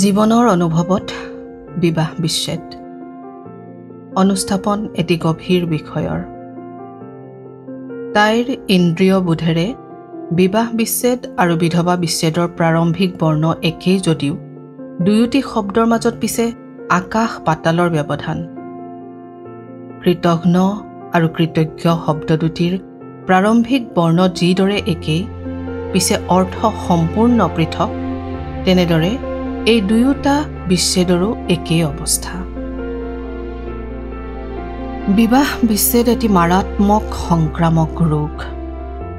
জীৱনৰ অনুভৱত বিবাহ বিচ্ছেদ অনুস্থাপন এটি গভীৰ বিষয়ৰ। তাইৰ ইন্দ্ৰিয়বোধেৰে বিবাহ বিচ্ছেদ আৰু বিধৱা বিচ্ছেদৰ প্ৰাৰম্ভিক বৰ্ণ একেই যদিও দুয়োটি শব্দৰ মাজত পিছে আকাশ পাতালৰ ব্যৱধান। কৃতঘ্ন আৰু কৃতজ্ঞ শব্দ দুটিৰ প্ৰাৰম্ভিক বৰ্ণ যিদৰে একেই, পিছে অৰ্থ সম্পূৰ্ণ পৃথক, তেনেদৰে এই দুয়োটা বিচ্ছেদৰো একেই অৱস্থা। বিবাহ বিচ্ছেদ এটি মাৰাত্মক সংক্ৰামক ৰোগ,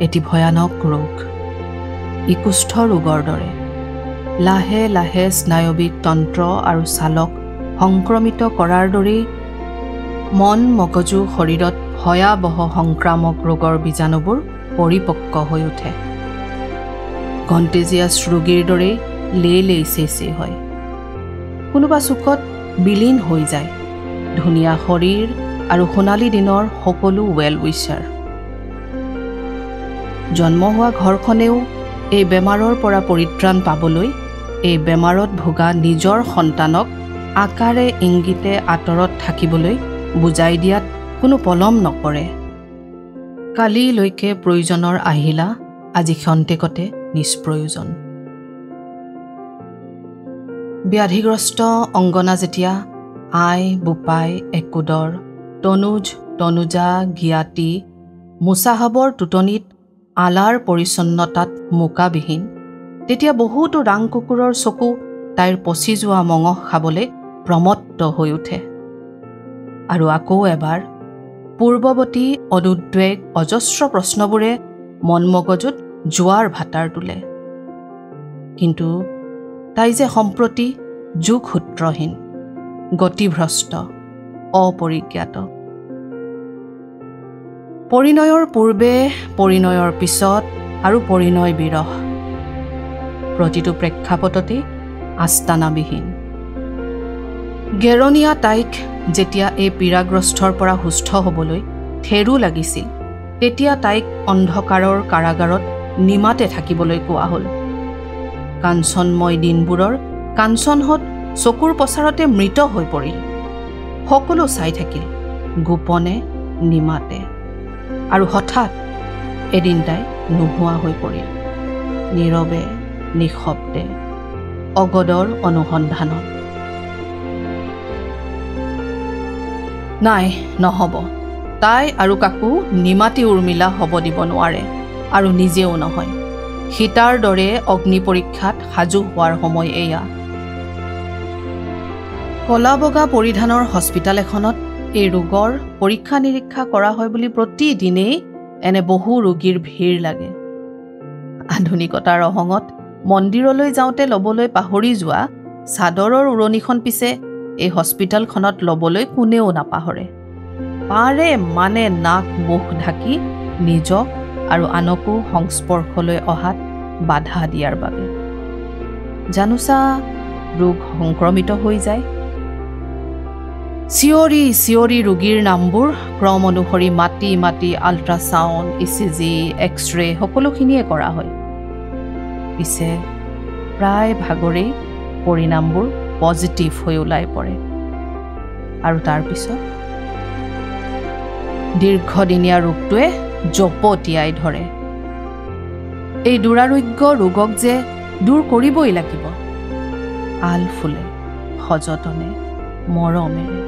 এটি ভয়ানক ৰোগ। ই কুষ্ঠ ৰোগৰ দৰে লাহে লাহে স্নায়বিক তন্ত্ৰ আৰু ছালক সংক্ৰমিত কৰাৰ দৰেই মন মগজু শৰীৰত ভয়াৱহ সংক্ৰামক ৰোগৰ বীজাণুবোৰ পৰিপক্ক হৈ উঠে। কণ্টেজিয়াছ ৰোগীৰ দৰেই লে লেই চেচেই হয়, কোনোবা চুকত বিলীন হৈ যায় ধুনীয়া শৰীৰ আৰু সোণালী দিনৰ সকলো ৱেল উইচাৰ। জন্ম হোৱা ঘৰখনেও এই বেমাৰৰ পৰা পৰিত্ৰাণ পাবলৈ এই বেমাৰত ভোগা নিজৰ সন্তানক আকাৰে ইংগিতে আঁতৰত থাকিবলৈ বুজাই দিয়াত কোনো পলম নকৰে। কালিলৈকে প্ৰয়োজনৰ আহিলা আজি ক্ষন্তেকতে নিষ্প্ৰয়োজন। ব্যাধিগ্ৰস্ত অংগনা যেতিয়া আই বোপাই একোদৰ তনুজ তনুজা জ্ঞাতি মোচাহাবৰ টুটনিত আলাৰ পৰিচ্ছন্নতাত মোকাবিহীন, তেতিয়া বহুতো ৰাং কুকুৰৰ চকু তাইৰ পচি যোৱা মঙহ খাবলৈ প্ৰমত্ত হৈ উঠে। আৰু আকৌ এবাৰ পূৰ্বৱতী অনুদ্বেগ অজস্ৰ প্ৰশ্নবোৰে মন মগজুত জোৱাৰ ভাটাৰ তোলে। কিন্তু তাই যে সম্প্ৰতি যোগসূত্ৰহীন, গতিভ্ৰষ্ট, অপৰিজ্ঞাত। পৰিণয়ৰ পূৰ্বে, পৰিণয়ৰ পিছত আৰু পৰিণয় বিৰহ, প্ৰতিটো প্ৰেক্ষাপটতেই আস্তানাবিহীন। গেৰণীয়া তাইক যেতিয়া এই পীড়াগ্ৰস্তৰ পৰা সুস্থ হ'বলৈ থেৰো লাগিছিল, তেতিয়া তাইক অন্ধকাৰৰ কাৰাগাৰত নিমাতে থাকিবলৈ কোৱা হ'ল। কাঞ্চনময় দিনবোৰৰ কাঞ্চনহঁত চকুৰ পচাৰতে মৃত হৈ পৰিল। সকলো চাই থাকিল গোপনে নিমাতে, আৰু হঠাৎ এদিন তাই নোহোৱা হৈ পৰিল, নীৰৱে নিঃশব্দে, অগদৰ অনুসন্ধানত। নাই, নহ'ব, তাই আৰু কাকো নিমাতি উৰ্মিলা হ'ব দিব নোৱাৰে, আৰু নিজেও নহয়। সীতাৰ দৰে অগ্নি পৰীক্ষাত সাজু হোৱাৰ সময় এয়া। কলা বগা পৰিধানৰ হস্পিটেল এখনত এই ৰোগৰ পৰীক্ষা নিৰীক্ষা কৰা হয় বুলি প্ৰতিদিনেই এনে বহু ৰোগীৰ ভিৰ লাগে। আধুনিকতাৰ অহঙত মন্দিৰলৈ যাওঁতে ল'বলৈ পাহৰি যোৱা চাদৰৰ উৰণিখন পিছে এই হস্পিটেলখনত ল'বলৈ কোনেও নাপাহৰে। পাৰে মানে নাক মুখ ঢাকি নিজক আৰু আনকো সংস্পৰ্শলৈ অহাত বাধা দিয়াৰ বাবে জানোচা ৰোগ সংক্ৰমিত হৈ যায়। চিঞৰি চিঞৰি ৰোগীৰ নামবোৰ ক্ৰম অনুসৰি মাতি মাতি আল্ট্ৰাচাউণ্ড, ECG, x-ray সকলোখিনিয়ে কৰা হয়। পিছে প্ৰায় ভাগৰেই পৰিণামবোৰ পজিটিভ হৈ ওলাই পৰে। আৰু তাৰপিছত দীৰ্ঘদিনীয়া ৰোগটোৱে জপটিয়াই ধৰে। এই দুৰাৰোগ্য ৰোগক যে দূৰ কৰিবই লাগিব, আল ফুলে, সযতনে, মৰমেৰে।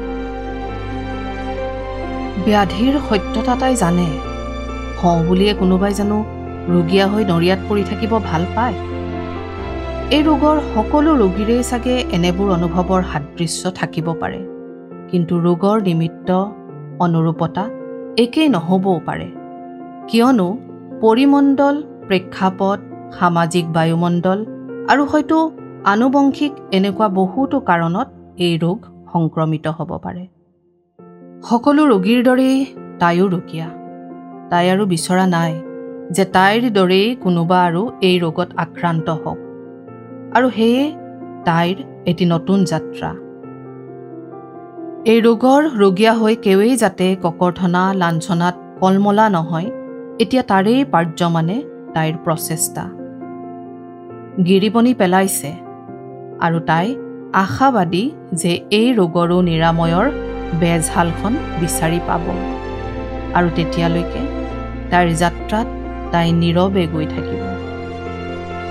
ব্যাধিৰ সত্যতা তাই জানে। হওঁ বুলিয়ে কোনোবাই জানো ৰুগীয়া হৈ নৰিয়াত পৰি থাকিব ভাল পায়? এই ৰোগৰ সকলো ৰোগীৰেই চাগে এনেবোৰ অনুভৱৰ সাদৃশ্য থাকিব পাৰে, কিন্তু ৰোগৰ নিমিত্ত অনুৰূপতা একেই নহ'বও পাৰে। কিয়নো পৰিমণ্ডল, প্ৰেক্ষাপট, সামাজিক বায়ুমণ্ডল আৰু হয়তো আনুবংশিক এনেকুৱা বহুতো কাৰণত এই ৰোগ সংক্ৰমিত হ'ব পাৰে। সকলো ৰোগীৰ দৰেই তাইও ৰুগীয়া। তাই আৰু বিচৰা নাই যে তাইৰ দৰেই কোনোবা আৰু এই ৰোগত আক্ৰান্ত হওক, আৰু সেয়ে তাইৰ এটি নতুন যাত্ৰা। এই ৰোগৰ ৰোগীয়া হৈ কেৱেই যাতে ককৰ্থনা লাঞ্ছনাত কলমলা নহয়, এতিয়া তাৰেই পাৰ্যমানে তাইৰ প্ৰচেষ্টা। গিৰিবনি পেলাইছে, আৰু তাই আশাবাদী যে এই ৰোগৰো নিৰাময়ৰ বেজহালখন বিচাৰি পাব। আৰু তেতিয়ালৈকে তাইৰ যাত্ৰাত তাই নীৰৱে গৈ থাকিব।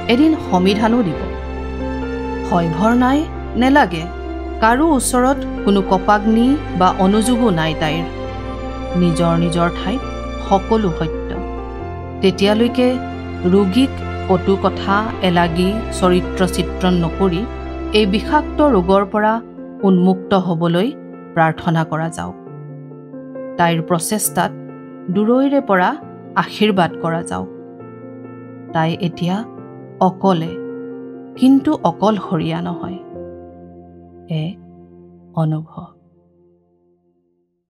এদিন সমিধানো দিব। ভয়ভৰ নাই, নেলাগে। কাৰো ওচৰত কোনো কপাগ্নি বা অনুযোগো নাই তাইৰ। নিজৰ নিজৰ ঠাইত সকলো সত্য। তেতিয়ালৈকে ৰোগীক কটু কথা এলাগি চৰিত্ৰ চিত্ৰণ নকৰি এই বিষাক্ত ৰোগৰ পৰা উন্মুক্ত হ'বলৈ প্ৰাৰ্থনা কৰা যাওক। তাইৰ প্ৰচেষ্টাত দূৰৈৰে পৰা আশীৰ্বাদ কৰা যাওক। তাই এতিয়া অকলে, কিন্তু অকলশৰীয়া নহয়। এক অনুভৱ।